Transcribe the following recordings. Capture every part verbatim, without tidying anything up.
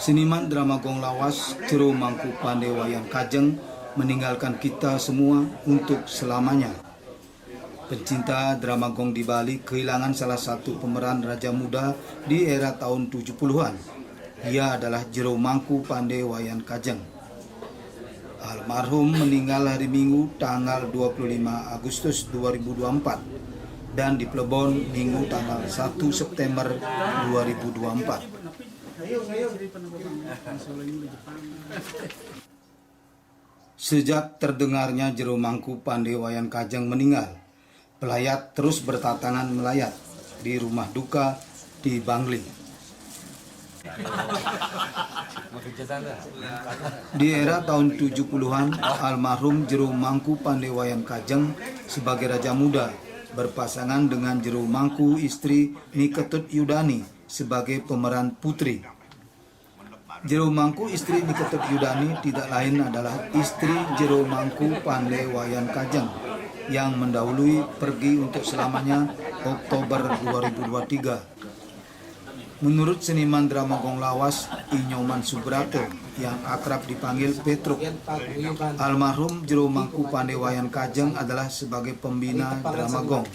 Seniman drama gong lawas Jero Mangku Pande Wayan Kajeng meninggalkan kita semua untuk selamanya. Pencinta drama gong di Bali kehilangan salah satu pemeran raja muda di era tahun tujuh puluhan. Ia adalah Jero Mangku Pande Wayan Kajeng. Almarhum meninggal hari Minggu tanggal dua puluh lima Agustus dua ribu dua puluh empat dan di Plebon Minggu tanggal satu September dua ribu dua puluh empat. Sejak terdengarnya Jero Mangku Pande Wayan Kajeng meninggal, pelayat terus berdatangan melayat di rumah duka di Bangli. Di era tahun tujuh puluhan, almarhum Jero Mangku Pande Wayan Kajeng sebagai raja muda berpasangan dengan Jero Mangku istri Ni Ketut Yudani sebagai pemeran putri. Jero Mangku istri Ni Ketut Yudani tidak lain adalah istri Jero Mangku Pande Wayan Kajeng yang mendahului pergi untuk selamanya Oktober dua ribu dua puluh tiga. Menurut seniman drama gong lawas Inyoman Subrata yang akrab dipanggil Petruk, almarhum Jero Mangku Pande Wayan Kajeng adalah sebagai pembina drama gong.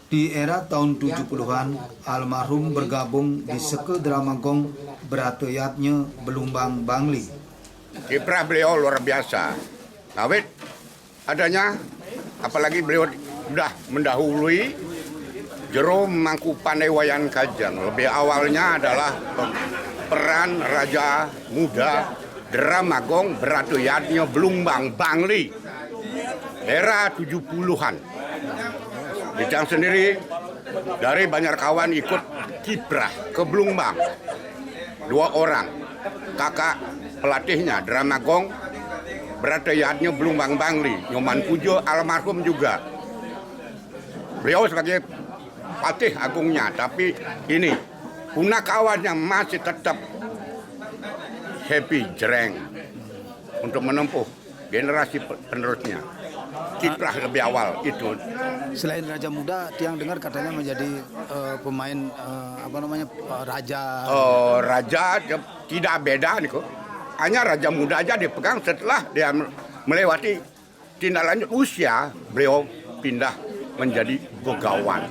Di era tahun tujuh puluhan, almarhum bergabung di Seke Drama Gong Berateyatnya Belumbang Bangli. Kiprah beliau luar biasa. Ngawit adanya, apalagi beliau sudah mendahului Jero Mangku Pande Wayan Kajeng. Lebih awalnya adalah peran raja muda Drama Gong Berateyatnya Belumbang Bangli. Era tujuh puluhan. Ijang sendiri dari Banjarkawan ikut kiprah ke Belumbang. Dua orang kakak pelatihnya Drama Gong Berateyatnya Belumbang Bangli, Nyoman Pujo almarhum juga. Beliau sebagai patih agungnya, tapi ini punakawannya masih tetap happy jereng untuk menempuh generasi penerusnya. Kiprah lebih awal itu. Selain Raja Muda, tiang dengar katanya menjadi uh, pemain uh, apa namanya uh, raja. Oh, raja tidak beda nih kok. Hanya Raja Muda aja dipegang setelah dia melewati tindak lanjut usia, beliau pindah menjadi begawan.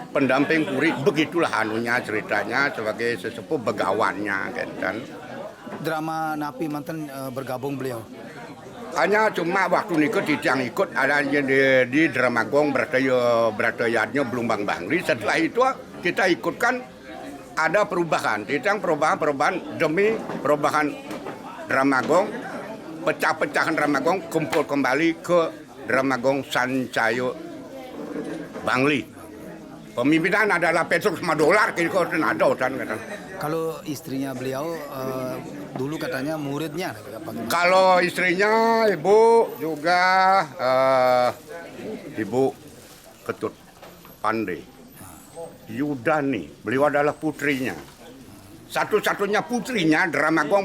Pendamping puri, begitulah anunya ceritanya sebagai sesepuh begawannya kan. Drama napi manten uh, bergabung beliau? Hanya cuma waktu niku titiang ikut ada di, di Drama Gong Berataya Beratayanya Belumbang Bangli. Setelah itu kita ikutkan ada perubahan, titiang perubahan-perubahan demi perubahan Drama Gong, pecah-pecahan Drama Gong kumpul kembali ke Drama Gong Sancayo Bangli. Pemimpinan adalah Petruk sama Dolar, kiri kau ada kan kata. Kalau istrinya beliau uh, dulu katanya muridnya. Kalau istrinya ibu juga uh, ibu Ketut Pande Yudani, beliau adalah putrinya. Satu-satunya putrinya Drama Gong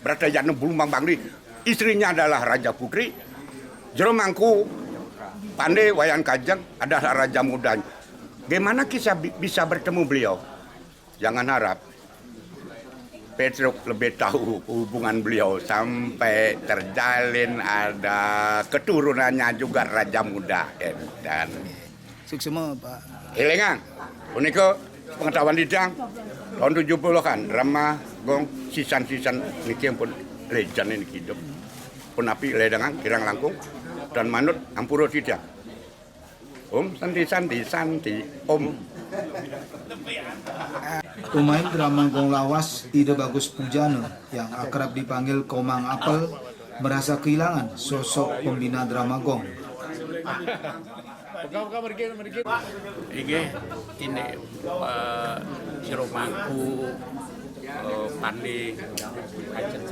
Brata Yudani Bulumbang Bangli. Istrinya adalah Raja Putri. Jero Mangku Pande Wayan Kajeng adalah Raja Mudanya. Bagaimana kita bisa bertemu beliau? Jangan harap Petruk lebih tahu hubungan beliau sampai terjalin ada keturunannya juga Raja Muda Endan. Suksma Pak. Elingang, punika pengetahuan titiang tahun tujuh puluhan Drama Gong sisan-sisan niki pun lejan niki hidup. Punapi ledangan kirang langkung dan manut ampura titiang. Om Santi Santi Santi Om. Pemain drama gong lawas Ida Bagus Pujana yang akrab dipanggil Komang Apel merasa kehilangan sosok pembina drama gong. Inggih, ini uh, Jero Mangku uh, Pandi Kajeng,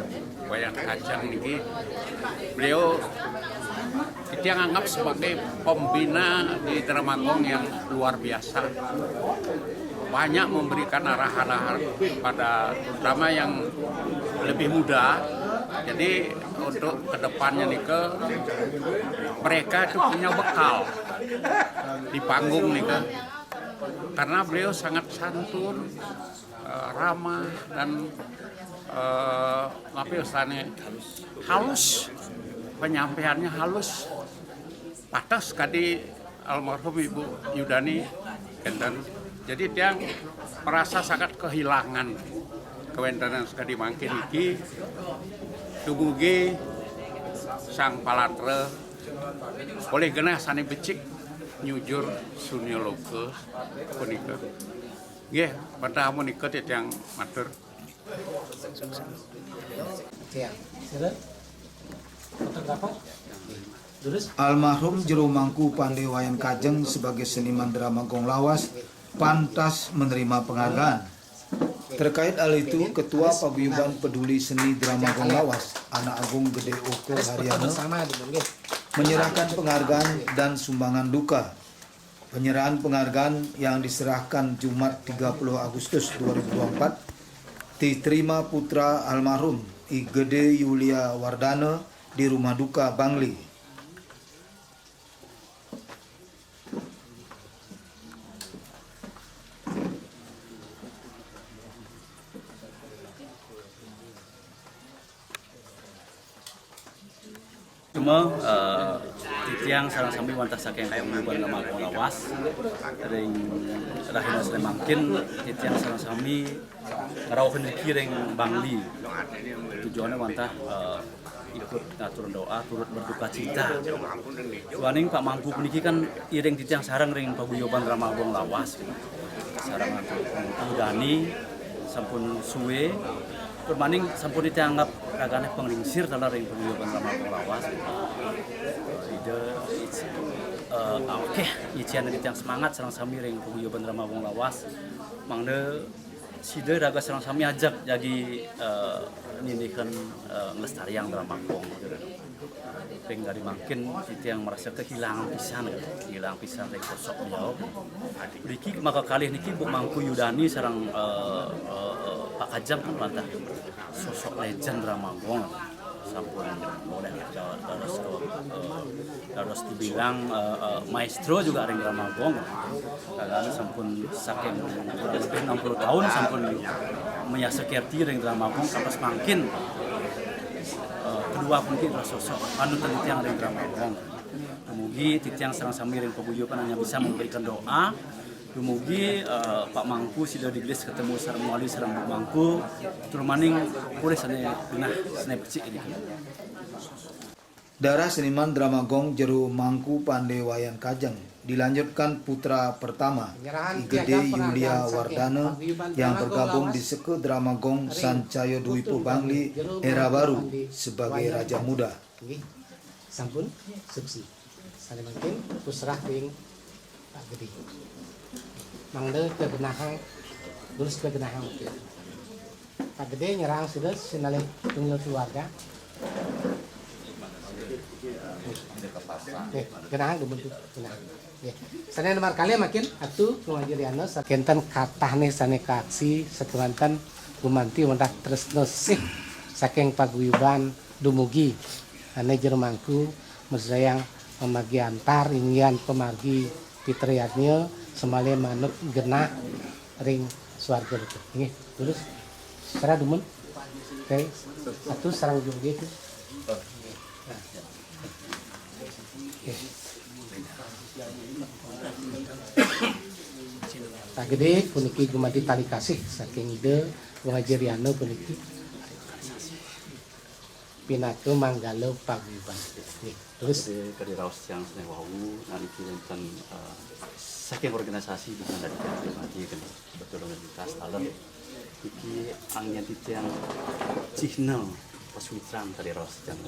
Wayan Kajeng niki beliau kita anggap sebagai pembina di Drama Gong yang luar biasa. Banyak memberikan arahan-arahan pada terutama yang lebih muda. Jadi untuk kedepannya nih ke mereka itu punya bekal di panggung nih ke karena beliau sangat santun, eh, ramah dan, eh, tapi ustane halus, penyampaiannya halus, patas kadi almarhum Ibu Yudani enten. Jadi tiang merasa sangat kehilangan kawentenan sakadi mangkin iki dumugi sang palatra oleh genah sane becik nyujur sunya loka punika. Nggih, pantah menika titiang matur. Ya, sira. Fotografer. Terus Almarhum Jero Mangku Pande Wayan Kajeng sebagai seniman drama gong lawas pantas menerima penghargaan. Terkait hal itu, Ketua Paguyuban Peduli Seni Drama Gong Lawas, Anak Agung Gede Oke Haryono, sama di nggih. Menyerahkan penghargaan dan sumbangan duka. Penyerahan penghargaan yang diserahkan Jumat tiga puluh Agustus dua ribu dua puluh empat diterima putra almarhum I Gede Yulia Wardana di Rumah Duka Bangli. Cuma eh, titiang sareng sami wantah saking Paguyuban Drama Gong Lawas ring rahina sane mangkin, titiang sareng sami ngrauhin riki ring Bangli. Tujuane wantah eh, ikut ngatur doa, turut berduka cita. Suaning Pak Mangku puniki kan iring titiang sareng ring Paguyuban Drama Gong Lawas. Sareng Ibu Dani sampun suwe, tur malih sampun titiang anggap ragane panglingsir taler ring Paguyuban Drama Gong Lawas. Ida eh, akeh nyician titiang semangat sareng sami ring Paguyuban Drama Gong Lawas. Mangda sida raga sareng sami ajeg jagi eh, nindihin eh, nglestariang drama gong. Ring kadi mangkin titiang merasa kehilangan pisan, kehilangan pisan ring sosok beliau. Niki maka kalih niki Bu Mangku Yudani sareng eh, eh, Pak Kajeng kan wantah sosok legend drama gong. Sampun boleh dados eh, dados dibilang eh, eh, maestro juga ring drama gong. Kadang sampun saking kurang lebih enam puluh tahun sampun meyasa kerti ring drama gong, sampai semangkin eh, kedua puniki adalah sosok panutan titiang ring drama gong. Mugi titiang sareng sami ring paguyuban hanya bisa memberikan doa. Dumugi eh, Pak Mangku sida digelis ketemu sareng wali sareng Bu Mangku. Tur malih purih sane genah sane becik niki. Darah seniman drama gong Jero Mangku Pande Wayan Kajeng dilanjutkan putra pertama, I Gede Yulia Wardana, yang bergabung di Seke Drama Gong Sancayo Dwipa Bangli Era Baru sebagai Raja Muda. Nggih. Sampun suksi. Sane mangkin terus serah ring Pak Gede. Mangda kegenahang, terus kegenahang. Pak Gede nyerang sudah sinalih tunggal keluarga. Oke, genahang dumun tu, genahang. Oke. Sane nomor kali makin atu pengajariana kenten katahne sane kaksi setuanten gumanti wendah tresna sih saking paguyuban dumugi ane Jero Mangku mesrayang pamargi antar inggihan pamargi pitrayadnya semale manut genah ring swarga betul. Nggih, terus serah dumun. Oke, satu sarang jumlah itu. Oke. Pak Gede puniki gumanti tali kasih saking Ida Wajiriana puniki pinaka manggala paguyuban. Nggih, terus Kadi raos tiang sane wau, nalika wonten eh, saking organisasi di Mandalika pribadi kan betul lintas taler. Iki anggen titiang cihna paswitran kadi raos tiang.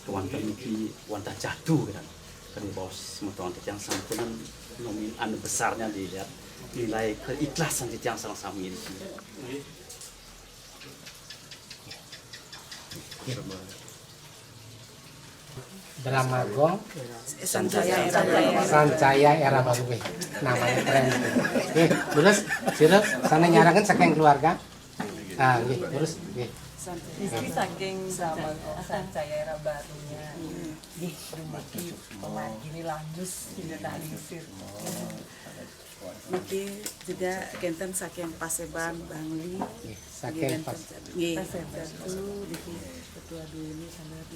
Kewanten iki wantah jatuh kan. Kadi baos semeton titiang sampunan nomin anu besarnya dilihat nilai keikhlasan titiang sareng sami niki. Drama Gong Sancaya, Sancaya Era Baru. Wih, namanya keren. Nggih, terus sira sane nyarangan saking keluarga. Ah, nggih, terus nggih. Istri saking drama Gong Sancaya Era Barunya. Nggih, dumugi pemargine lanjut, tidak tak lingsir. Niki juga kinten saking paseban Bangli. Nggih, saking pas- nggih, Datu niki ketua dua ini sama di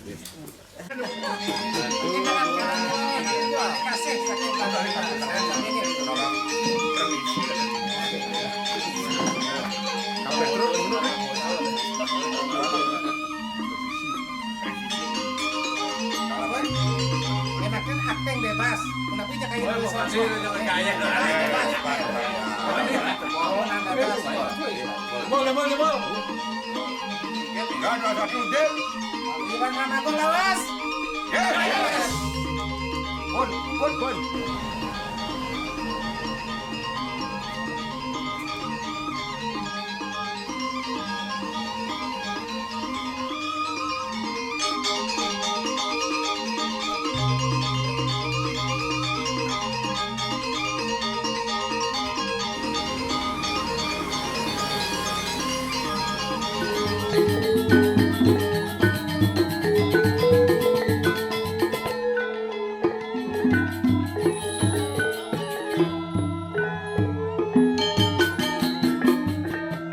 Enaknya akting bebas. Kenapa aja kayak bisa? Jebol, jebol, jebol. Enggak ada satu, Dik. Iwan Ramago lawas. Yes. Pun, pun, pun.